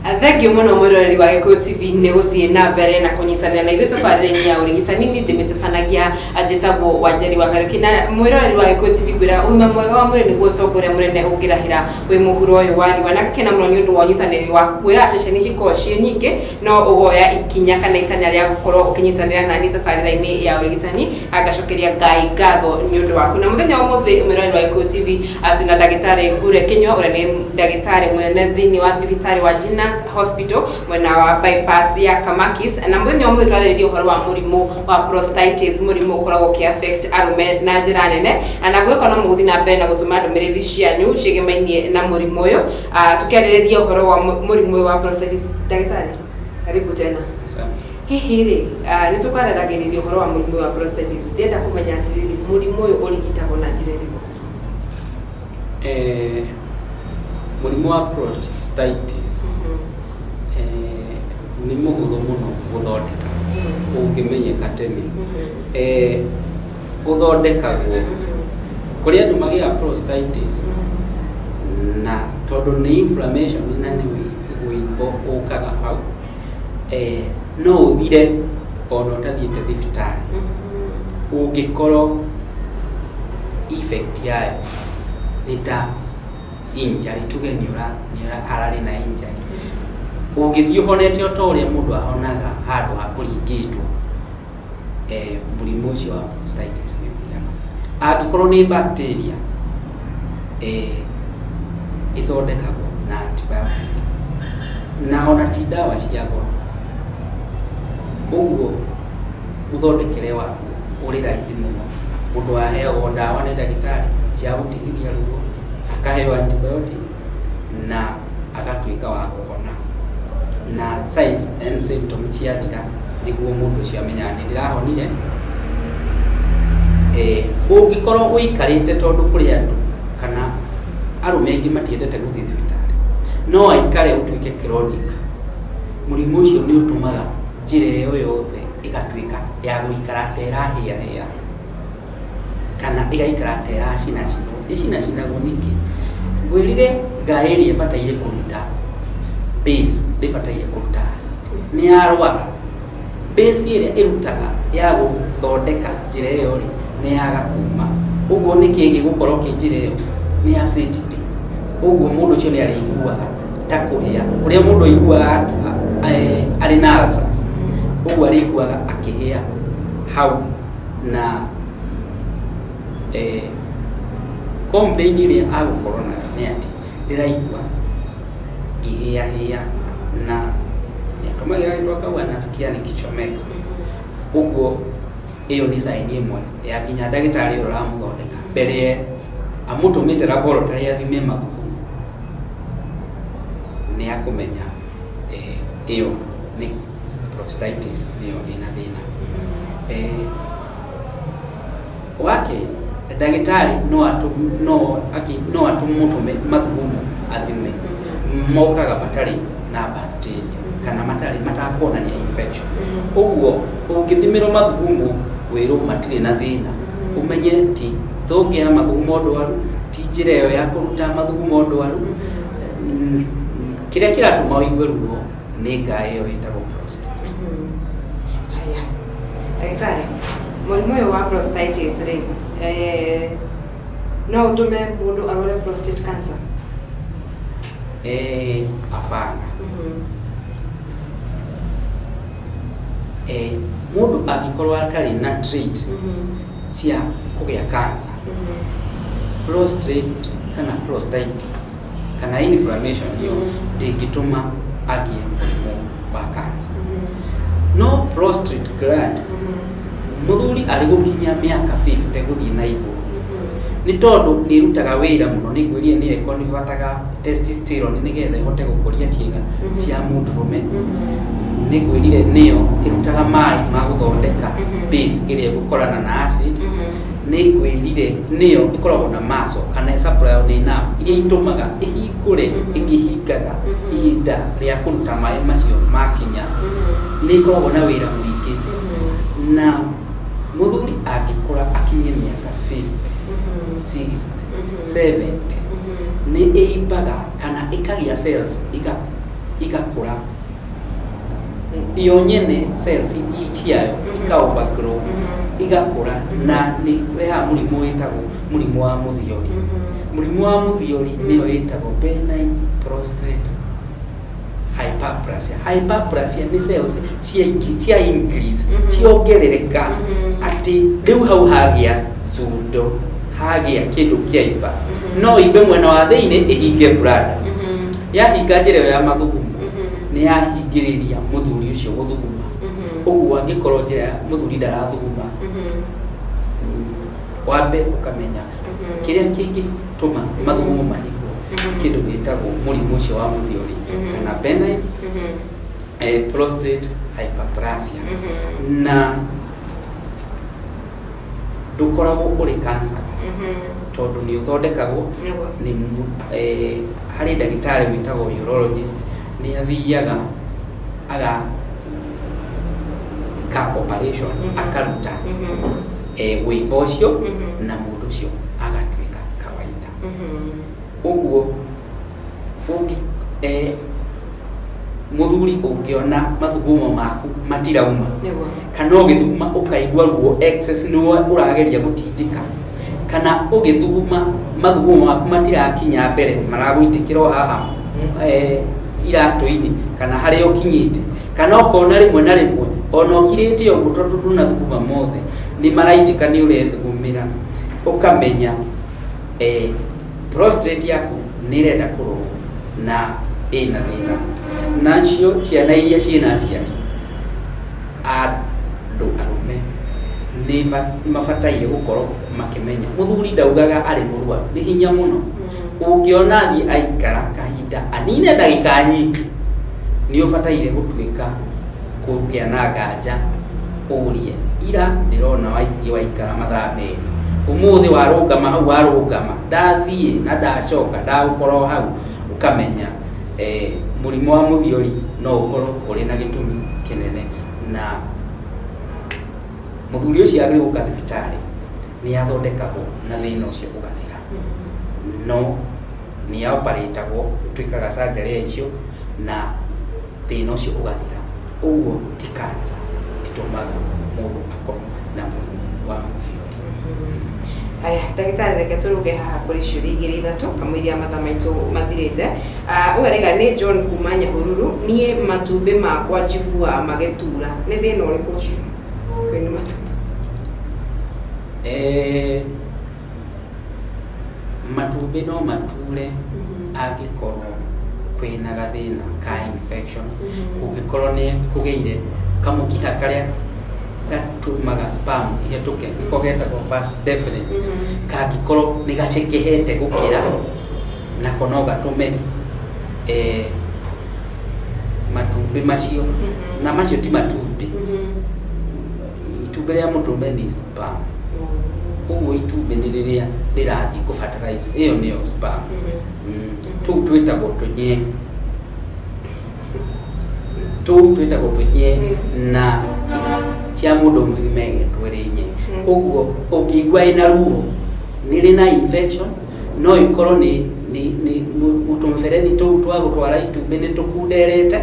Thengiũ mũno mwĩroreri wa Gĩkũyũ TV nĩ gũthiĩ na mbere na kũnyitanĩra na ithuĩ tabarĩra-inĩ ya ũrigitani. Niĩ ndĩmĩtabanagia njĩtagwo Wanjeri wa Kariũki, na mwĩroreri wa Gĩkũyũ TV, ngwĩra ũgima mwega wa mwĩrĩ nĩguo ũtongoria mũnene ũngĩrahĩra wĩ mũhuro ũyũ wa riũa, na ngakena mũno nĩ ũndũ wa ũnyitanĩri waku. Ngwĩraga ceceni cikoragwo ciĩ nyingĩ, no ũgoya ikinya kana itanya rĩa gũkorwo ũkĩnyitanĩra nani tabarĩra-inĩ ya ũrigitani. Ngacokeria Ngai ngatho nĩ ũndũ waku. Na mũthenya wa ũmũthĩ, mwĩroreri wa Gĩkũyũ TV, twĩna ndagĩtarĩ Ngure Kĩnyua, ũrĩa nĩ ndagĩtarĩ mũnene thĩinĩ wa thibitarĩ wa Ginas Hospital mwena wa bypass ya Kamakis. Na mũthenya wa ũmũthĩ twarĩrĩria ũhoro wa mũrimũ wa prostatitis, mũrimũ ũkoragwo ũkĩ affect arũme na njĩra nene, na ngwĩhoka no mũgũthiĩ na mbere na gũtũma ndũmĩrĩri cianyu ciĩgemainie na mũrimũ ũyũ. Tũkĩarĩrĩria ũhoro wa mũrimũ ũyũ wa prostatitis. Ndagĩtarĩ, karibu tena. Asante. Hihi rĩ, nĩ tũkwaragĩrĩria ũhoro wa mũrimũ ũyũ wa prostatitis. Ndĩrenda kũmenya atĩrĩrĩ, mũrimũ ũyũ ũrigitagwo na njĩra ĩrĩkũ? Mũrimũ wa prostatitis nĩ mũhũthũ mũno gũthondeka ũngĩmenyeka tene. Ũthondekagwo kũrĩ andũ magĩaga prostatitis na tondũ nĩ inflammation na nĩ wĩimbo ũkaga hau, no ũthire ona ũtathiĩte thibitarĩ ũngĩkorwo effect yayo nĩ ta injury, tuge nĩ ũra nĩ ũra hararĩ na injury, ũngĩthiĩ ũhonete o ta ũrĩa mũndũ ahonaga handũ hakũringĩtwo, mũrimũ ũcio wa prostatitis nĩ ũthiraga. Angĩkorwo nĩ bacteria, ĩthondekagwo na antibiotic na ona ti ndawa cia goro, ũguo mũthondekere waguo ũrĩ raithi mũno. Mũndũ aheagwo ndawa nĩ ndagĩtarĩ cia gũtigithia ruo, akaheo antibiotic na agatuĩka wa kũhona, na signs and symptoms ciathira nĩguo mũndũ ũcio amenyaga nĩ ndĩrahonire. Ũngĩkorwo ũikarĩte, tondũ kũrĩ andũ kana arũme aingĩ matiendete gũthiĩ thibitarĩ, no aikare ũtuĩke chronic. Mũrimũ ũcio nĩ ũtũmaga njĩra ĩyo yothe ĩgatuĩka ya gũikara ta ĩrahĩahĩa kana ĩgaikara ta ĩracinacinwo. Ĩcinacinagwo nĩkĩ? Ngwĩrire ngaĩ ĩrĩa ĩbataire kũruta base ndĩbataire kũruta acid. Nĩ yarwara, base ĩrĩa ĩrutaga ya gũthondeka njĩra ĩyo rĩ, nĩ yaga kuma. Ũguo nĩ kĩĩ gĩgũkorwo kĩ njĩra ĩyo? Nĩ acidity. Ũguo mũndũ ũcio nĩ arĩiguaga ta kũhĩa ũrĩa mũndũ aiguaga arĩ na ulcers, ũguo arĩiguaga akĩhĩa hau. Na complain ĩrĩa agũkorwo nayo nĩ atĩ ndĩraigua ngĩhĩahĩa, na nĩatũmagĩra rĩtwa kau, "Anasikia nikichomeka." Ũguo ĩyo nĩ sign ĩmwe ya nginya ndagĩtarĩ ũrĩa ũramũthondeka mbere amũtũmĩte laboratory athime mathugumo nĩ akũmenya ĩyo nĩ prostatitis, nĩyo ĩna thĩna. Wake ndagĩtarĩ no atũmũtũme mathugumo athime, mokaga matarĩ na bacteria kana matarĩ matakuonania infection. Ũguo ũngĩthimĩrwo mathugumo wĩrwo matirĩ na thĩna, ũmenye ti thũngĩ ya mathugumo ndwaru, ti njĩra ĩyo ya kũruta mathugumo ndwaru. Kĩrĩa kĩratũma ũigue ruo nĩ ngaĩ ĩyo ĩtagwo prostate. Haya, ndagĩtarĩ, mũrimũ ũyũ wa prostatitis rĩ, no ũtũme mũndũ arware prostate cancer? Hapana. Mũndũ angĩkorwo atarĩ na trait cia kũgĩa cancer, prostate kana prostatitis kana inflammation ĩyo ndĩngĩtũma agĩe mũrimũ wa cancer. No prostate gland, mũthuri arĩ gũkinyia mĩaka 50 gũthiĩ na igũrũ, nĩ tondũ nĩ ĩrutaga wĩra mũno, nĩ ngwĩrire nĩyo ĩconvertaga testosterone nĩgetha ĩhote gũkũria ciĩga cia mũndũrũme, nĩ ngwĩrire nĩyo ĩrutaga maĩ ma gũthondeka base ĩrĩa ĩgũkorana na acid, nĩ ngwĩrire nĩyo ĩkoragwo na muscle kana ĩsupply nĩ nerve iria itũmaga ĩhingũre ĩkĩhingaga ihinda rĩa kũruta maĩ macio makinya. Nĩ ĩkoragwo na wĩra mũingĩ, na mũthuri angĩkũra akinye mĩaka 50, 60, 70, nĩ ĩimbaga kana ĩkagĩa cells. Igakũra iyo nyene, cells ciayo ika overgrow, igakũra, na nĩ rehaga mũrimũ wĩtagwo mũrimũ wa mũthiori. Mũrimũ wa mũthiori nĩyo ĩtagwo benign prostate hyperplasia. Hyperplasia nĩ cells cia increase, ciongerereka, atĩ rĩu hau hagĩa thundo, hagĩa kĩndũ kĩaimba. No imbe mwena wa thĩinĩ, ĩhinge bladder. Yahinga njĩra ĩyo ya mathugumo, nĩ yahingĩrĩria mũthuri ũcio gũthuguma. Ũguo angĩkorwo njĩra ya mũthuri ndarathuguma, wambe ũkamenya kĩrĩa kĩngĩtũma mathugumo mahingwo, kĩndũ gĩtagwo mũrimũ ũcio wa mũthiori kana benign prostate hyperplasia, na ndũkoragwo ũrĩ cancerous, tondũ nĩ ũthondekagwo. Nĩ harĩ ndagĩtarĩ wĩtagwo urologist, nĩ athiaga agaka operation, akaruta wĩimbo ũcio, na mũndũ ũcio agatuĩka kawaida. Ũguo ũngĩ mũthuri ũngĩona mathugumo maku matirauma, kana ũgĩthuguma ũkaigua ruo excess, nĩwe ũrageria gũtindĩka, kana ũgĩthuguma mathugumo maku matirakinya mbere, maragũitĩkĩra o haha iratũ-inĩ kana harĩa ũkinyĩte, kana ũkona rĩmwe na rĩmwe ona ũkirĩte ũguo tondũ ndũnathuguma mothe nĩ maraitĩka, nĩ ũrethugumĩra, ũkamenya prostate yaku nĩ ĩrenda kũrorwo na ĩna thĩna. Nacio ciana iria ciĩna aciari andũ arũme nĩ mabataire gũkorwo makĩmenya mũthuri ndaugaga arĩ mũrwaru, nĩ hinya mũno. Ũngĩona athiĩ aikara kahinda anine ndagĩka nyingĩ, nĩ ũbataire gũtuĩka kũgĩa na nganja, ũrie, ira ndĩrona waithiĩ waikara mathaa 2, ũmũthĩ warũngama hau warũngama, ndathiĩ na ndacoka ndagũkorwo hau, ũkamenya mũrimũ wa mũthiori no ũkorwo ũrĩ na gĩtũmi kĩnene, na mũthuri ũcio agĩrĩirwo gũka thibitarĩ, nĩ athondekagwo na thĩna ũcio ũgathira. No nĩ operatagwo, twĩkaga surgery ya icio na thĩna ũcio ũgathira. Ũguo ti cancer ĩtũmaga mũndũ akorwo na mũrimũ wa mũthiori. Aya, ndagĩtarĩ, reke tũrũge haha kũrĩ ciũria igĩrĩ ithatũ kamũiria mathaa maitũ mathirĩte. Ũyũ araiga nĩ John kuma Nyahururu, niĩ matumbĩ makwa njiguaga magĩtura, nĩ thĩna ũrĩkũ ũcio kwĩna matumbĩ? Matumbĩ no mature angĩkorwo kwĩna gathĩna ka infection, kũngĩkorwo nĩ kũgĩire kamũkiha karĩa gatũmaga sperm ihĩtũke, nĩko getagwo vas deferens, kangĩkorwo nĩ gacekehete gũkĩra, nako no gatũme matumbĩ macio, na macio ti matumbĩ, itumbĩ rĩa mũndũrũme nĩ sperm. Ũguo itumbĩ nĩ rĩrĩa rĩrathiĩ kũ fertilize, ĩyo nĩyo sperm. Tũu twĩtagwo tũnye, tũu twĩtagwo tũnye, na cia mũndũ mũgima ĩgetwo ĩrĩ nye. Ũguo ũngĩigua ĩna ruo, nĩ ĩrĩ na infection, no ĩkorwo nĩ tũmĩberethi tũu twa gũtwara itumbĩ nĩ tũkunderete,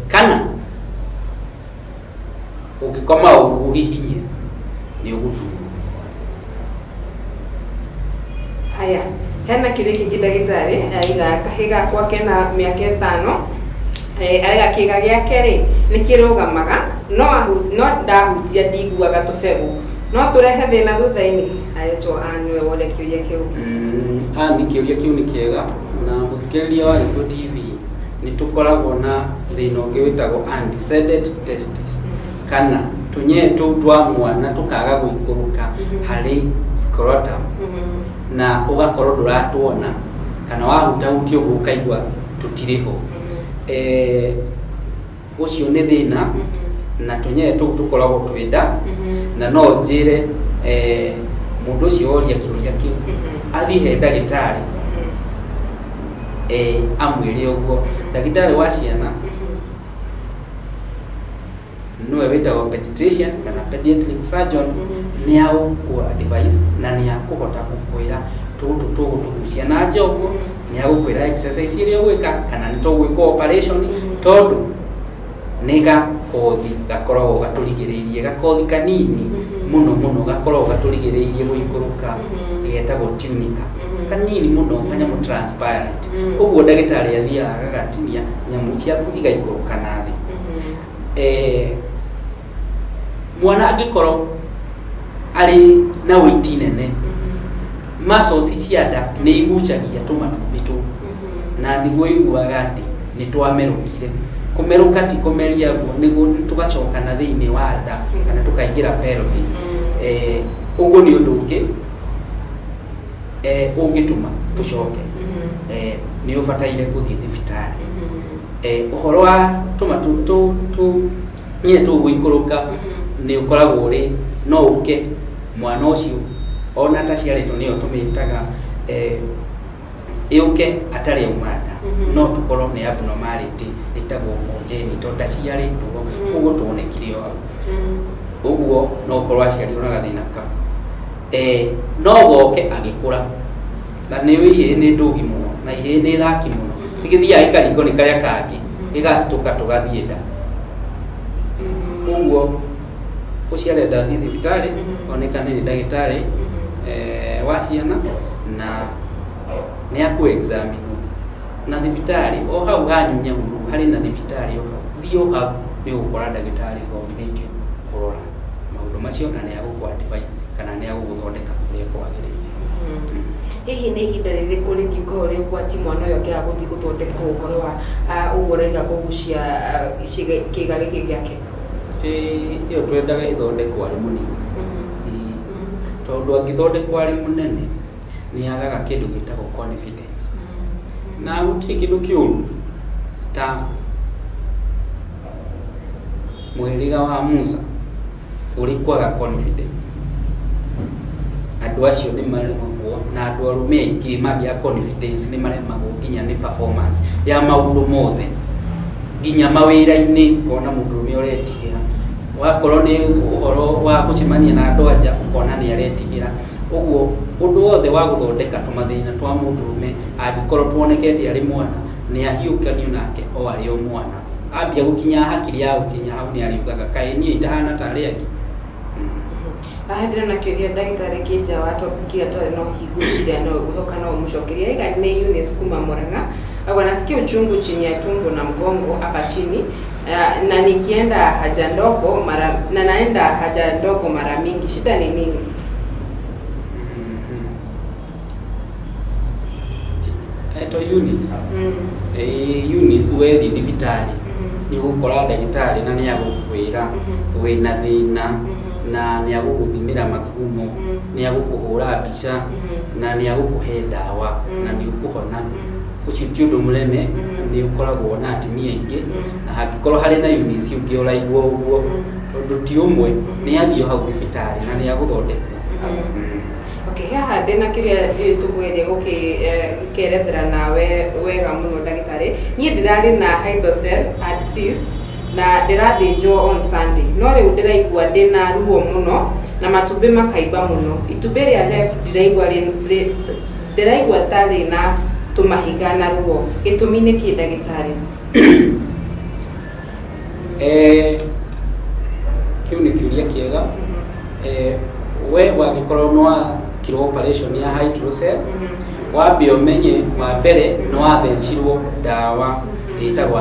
kana ũngĩkoma ũru ũhihinye nĩ ũgũturwo. Haya, hena kĩũria kĩngĩ ndagĩtarĩ, araiga kahĩ gakwa kena mĩaka 5, araiga kĩga gĩake rĩ nĩ kĩrũgamaga, no ndahutia ndiguaga tũbegũ, no tũrehe thĩna thutha-inĩ? Aretwo anĩwe wone kĩũria kĩu. Ani, kĩũria kĩu nĩ kĩega, na mũthikĩrĩria wa Gĩkũyũ TV, nĩ tũkoragwo na thĩna ũngĩ wĩtagwo undescended testis, kana tũnyee tũu twa mwana tũkaga gũikũrũka harĩ scrotum, na ũgakorwo ndũratuona, kana wahutahutia ũguo ũkaigua tũtirĩ ho. Ũcio nĩ thĩna, na tũnyee tũu tũkoragwo twĩ nda, na no njĩre mũndũ ũcio woria kĩũria kĩu athiĩ he ndagĩtarĩ, amwĩre ũguo. Ndagĩtarĩ wa ciana nĩwe wĩtagwo pediatrician kana pediatric surgeon, nĩ agũkũ advice na nĩ akũhota gũkwĩra tũtũ tũgũtũgucia na nja ũguo. Nĩ agũkwĩra exercise ĩrĩa ũgwĩka kana nĩ tũgwĩka operation, tondũ nĩ gakothi gakoragwo gatũrigĩrĩirie, gakothi kanini mũno mũno gakoragwo gatũrigĩrĩirie gũikũrũka, getagwo tunica, kanini mũno, kanyamũ transparent. Ũguo ndagĩtarĩ athiaga agagatinia, nyamũ ciaku igaikũrũka na thĩ. Mwana angĩkorwo arĩ na weight nene, muscles cia nda nĩ igucagia tũmatumbĩ tũu, na nĩguo iguaga atĩ nĩ twamerũkire. Kũmerũka ti kũmeria guo, nĩguo tũgacoka na thĩinĩ wa nda kana tũkaingĩra pelvis. Ũguo nĩ ũndũ ũngĩ ũngĩtũma tũcoke. Nĩ ũbataire gũthiĩ thibitarĩ. Ũhoro wa tũmatu tũ tũ nyine tũu gũikũrũka nĩ ũkoragwo ũrĩ no ũke mwana ũcio ona ataciarĩtwo, nĩyo tũmĩtaga ĩũke atarĩ auma nda. No tũkorwo nĩ abnormality ĩtagwo congenital, ndaciarĩtwo ũguo tuonekire o hau. Ũguo no ũkorwo aciarirwo na gathĩna kau, no goke agĩkũra. Na nĩ ũĩ ihĩĩ nĩ ndũgi mũno na ihĩĩ nĩ thaki mũno, gĩgĩthiaga gĩkaringwo nĩ karĩa kangĩ, gĩgacitũka tũgathiĩ nda. Ũguo ũcio arenda athiĩ thibitarĩ, onekane nĩ ndagĩtarĩ wa ciana na nĩ akũ examine na thibitarĩ o hau hanyu Nyahururu harĩ na thibitarĩ o hau. Thiĩ o hau nĩ ũgũkora ndagĩtarĩ ũthomithĩtio kũrora maũndũ macio na nĩ agũkũ advise kana nĩ agũgũthondeka ũrĩa kwagĩrĩire. Hihi nĩ ihinda rĩrĩkũ rĩngĩkorwo rĩ ũgwati mwana ũyũ angĩaga gũthiĩ gũthondekwo ũhoro wa ũguo ũraiga kũgucia kĩĩga gĩkĩ gĩake? Ĩyo twendaga ĩthondekwo arĩ mũnini. Ĩĩ. Tondũ angĩthondekwo arĩ mũnene nĩ agaga kĩndũ gĩtagwo confidence, na gũtirĩ kĩndũ kĩũru ta mũhĩrĩga wa Musa ũrĩ kwaga confidence. Andũ acio nĩ maremagwo, na andũ arũme aingĩ mangĩaga confidence nĩ maremagwo nginya nĩ performance ya maũndũ mothe, nginya mawĩra-inĩ. Ũkona mũndũrũme ũretigĩra, wakorwo nĩ ũhoro wa gũcemania na andũ anja, ũkona nĩ aretigĩra. Ũguo ũndũ wothe wa gũthondeka tũmathĩna twa mũndũrũme angĩkorwo tuonekete arĩ mwana, nĩ ahiũkanio nake o arĩ o mwana. Ambia gũkinya hakiri ya gũkinya hau, nĩ ariugaga, "Kaĩ niĩ itahana ta arĩa angĩ?" Haha ndĩrona kĩũria, ndagĩtarĩ, kĩnja wa topic ĩrĩa twarĩ, no hihi ngwĩciria no ngwĩhoka no ũmũcokerie. Aiga nĩ Eunice kuma Murang'a. Auga nasikia uchungu chini ya tumbo na mgongo hapa chini, na nikienda haja ndogo mara na naenda haja ndogo mara mingi, shida ni nini? Eto Eunice. Eunice, wethiĩ thibitarĩ nĩ ũgũkora ndagĩtarĩ na nĩ agũkwĩra wĩna thĩna, na nĩ agũgũthimĩra mathugumo, nĩ agũkũhũra mbica, na nĩ agũkũhe ndawa na nĩ ũkũhona. Ũcio ti ũndũ mũnene. Nĩ ũkoragwo na atumia aingĩ, na hangĩkorwo harĩ na Eunice ũngĩ ũraigua ũguo, tondũ ti ũmwe, nĩ athiĩ o hau thibitarĩ na nĩ agũthondekwo. Okay, haha ndĩna kĩrĩa ndiũĩ tũkũgeria gũkĩerethera nawe wega mũno, ndagĩtarĩ. Niĩ ndĩrarĩ na hydrocele and cyst na ndĩrathĩnjwo on Sunday, no rĩu ndĩraigua ndĩna ruo mũno na matumbĩ makaimba mũno. Itumbĩ rĩa left ndĩraigua ndĩraigua ta rĩna tũmahiga na ruo. Gĩtũmi nĩ kĩ, ndagĩtarĩ? Kĩu nĩ kĩũria kĩega. We wangĩkorwo nĩ wakirwo operation ya hydrocele, wambe ũmenye wa mbere nĩ wathecirwo ndawa ĩtagwo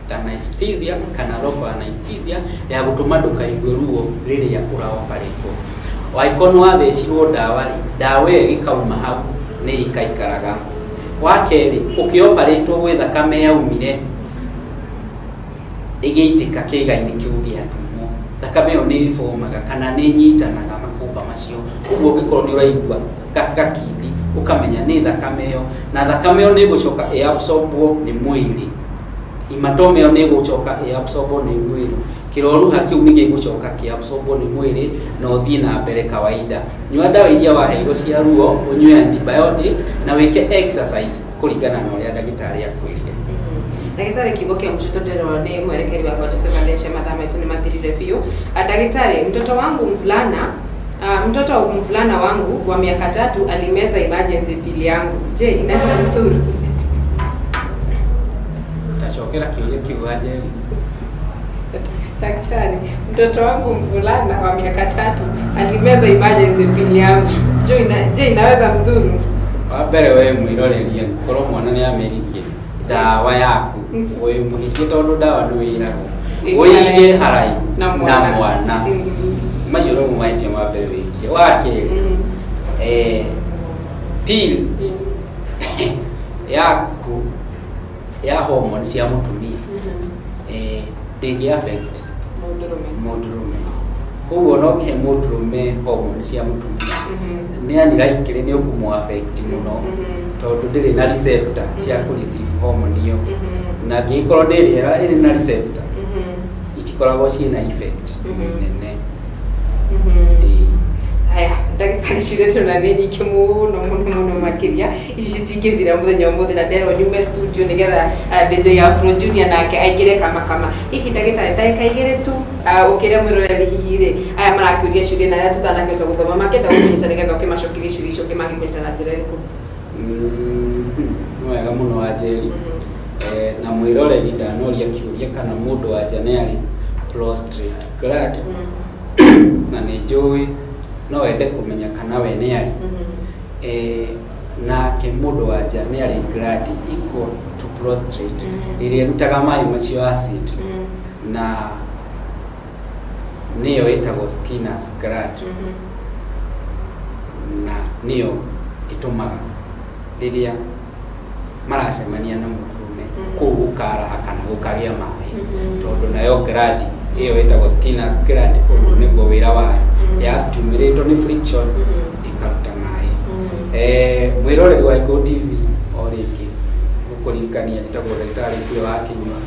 anesthesia kana local anesthesia ya gũtũma ndũkaigue ruo rĩrĩa ũraoparetwo. Wangĩkorwo nĩ wathecirwo ndawa rĩ, ndawa ĩyo ĩgĩkauma hau nĩ ĩikaikaraga. Wa kerĩ, ũkĩoparetwo gwĩ thakame yaumire ĩgĩitĩka kĩĩga-inĩ kĩu gĩatumwo. Thakame ĩyo nĩ ĩbomaga kana nĩ ĩnyitanaga makũmba macio. Ũguo ũngĩkorwo nĩ ũraigua gakindi, ũkamenya nĩ thakame ĩyo, na thakame ĩyo nĩ ĩgũcoka ĩabsorbwo nĩ mwĩrĩ. Hematoma ĩyo nĩ ĩgũcoka ĩabsorbwo nĩ mwĩrĩ, kĩroruha kĩu nĩ gĩgũcoka kĩabsorbwo nĩ mwĩrĩ na ũthiĩ na mbere kawaida. Nyua ndawa iria waheirwo cia ruo, ũnyue antibiotics na wĩke exercise kũringana na ũrĩa ndagĩtarĩ akwĩrire. Ndagĩtarĩ, kiugo kĩa mũico, tondũ ndĩrona nĩ mwerekeri wakwa Joseph Aleshe, mathaa maitũ nĩ mathirire biũ. Ndagĩtarĩ, mtoto wangu mvulana mtoto mvulana wangu wa miaka 3 alimeza emergency pill yangu. Je, inaweza mdhuru? Cokera kĩũria kĩu, Wanjeri. Daktari, mtoto wangu mvulana wa miaka 3 alimeza emergency pill yangu. Je, inaweza mdhuru? Wa mbere, we mwĩroreri, angĩkorwo mwana nĩ ameririe ndawa yaku, wĩ mũhĩtie, tondũ ndawa nĩ wĩragwo ũige haraihu na na mwana. Mwana. Macio nĩmo mahĩtia ma mbere wĩkire. Wa kerĩ, pill yaku ya hormone cia mũtumia ndĩngĩ affect mũndũrũme. Mũndũrũme. Ũguo no kĩhe mũndũrũme hormone cia mũtumia, nĩ unlikely nĩ ũkũmũ affect mũno, tondũ ndĩrĩ na receptor cia kũ receive hormone ĩyo, na angĩgĩkorwo nĩ ĩrĩa ĩrĩ na receptor, itikoragwo ciĩna effect nene. Ĩĩ. Haya, ndagĩtarĩ, ciũria tũna nĩ nyingĩ mũno mũno mũno makĩria, ici citingĩthira mũthenya ũmũthĩ, na nderwo nyume studio nĩgetha DJ Afro Junior nake aingĩre kama. Hihi ndagĩtarĩ, ndagĩka 2 tu, ũkĩre mwĩroreri, hihi rĩ, aya marakĩũria ciũria na arĩa tũtanakĩhota gũthoma makĩenda gũkũnyita nĩgetha ũkĩmacokerie ciũria icio, mangĩkũnyita na njĩra ĩrĩkũ? Nĩ wega mũno, Wanjeri. Na mwĩroreri ndanoria kĩũria kana mũndũ wa nja nĩ arĩ prostate gland, na nĩ njũĩ no wende kũmenya kana we nĩ arĩ. Nake mũndũ wa nja nĩ arĩ gland equal to prostate, ĩrĩa ĩrutaga maĩ macio acid, na nĩyo ĩtagwo Skinner's gland, na nĩyo ĩtũmaga rĩrĩa maracemania na mũndũrũme kũu gũkaraha kana gũkagĩa maĩ, tondũ nayo gland ĩyo ĩtagwo Skinner's gland, ũguo nĩguo wĩra wayo, ya stimulate nĩ friction, ĩkaruta maĩ. Mwĩroreri wa Iko TV, o rĩngĩ gũkũririkania njĩtagwo ndagĩtarĩ Ngũĩ wa Kĩnyua,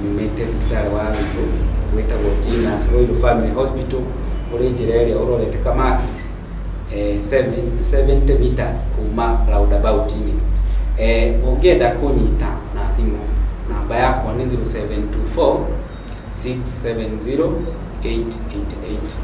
nyumĩte thibitarĩ wa Ruiru wĩtagwo Genius Ruiru Family Hospital, ũrĩ njĩra ĩrĩa ũrorete Kamakis, 70 meters kuma roundabout-inĩ. Ũngĩenda kũnyita na thimũ, namba yakwa nĩ 0724 670 888.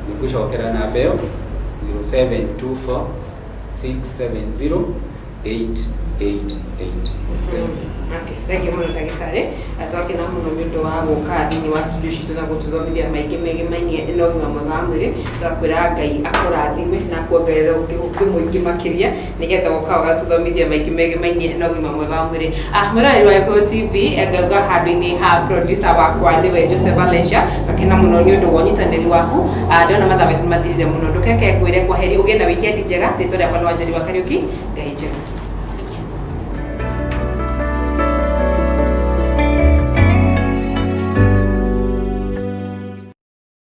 Nĩngũcokera namba ĩyo, 0724 670 888. Thank you. Okay, thank you mũno ndagĩtarĩ. Na twakena mũno nĩ ũndũ wa gũka thĩinĩ wa studio citũ na gũtũthomithia maingĩ megemainie na ũgima mwega wa mwĩrĩ. Twakwĩra Ngai akũrathime na akuongerere ũngĩ mũingĩ makĩria nĩgetha ũka ũgatũthomithia maingĩ megemainie na ũgima mwega wa mwĩrĩ. Mwĩroreri wa Gĩkũyũ TV, ngauga handũ-inĩ ha producer wakwa nĩwe Joseph Valencia, ngakena mũno nĩ ũndũ wa ũnyitanĩri waku. Ndona mathaa maitũ nĩ mathirire mũno, ndũkeke ngwĩre kwaheri, ũgĩe na weekend njega. Rĩtwa rĩakwa nĩ Wanjeri wa Kariũki. Ngai njega.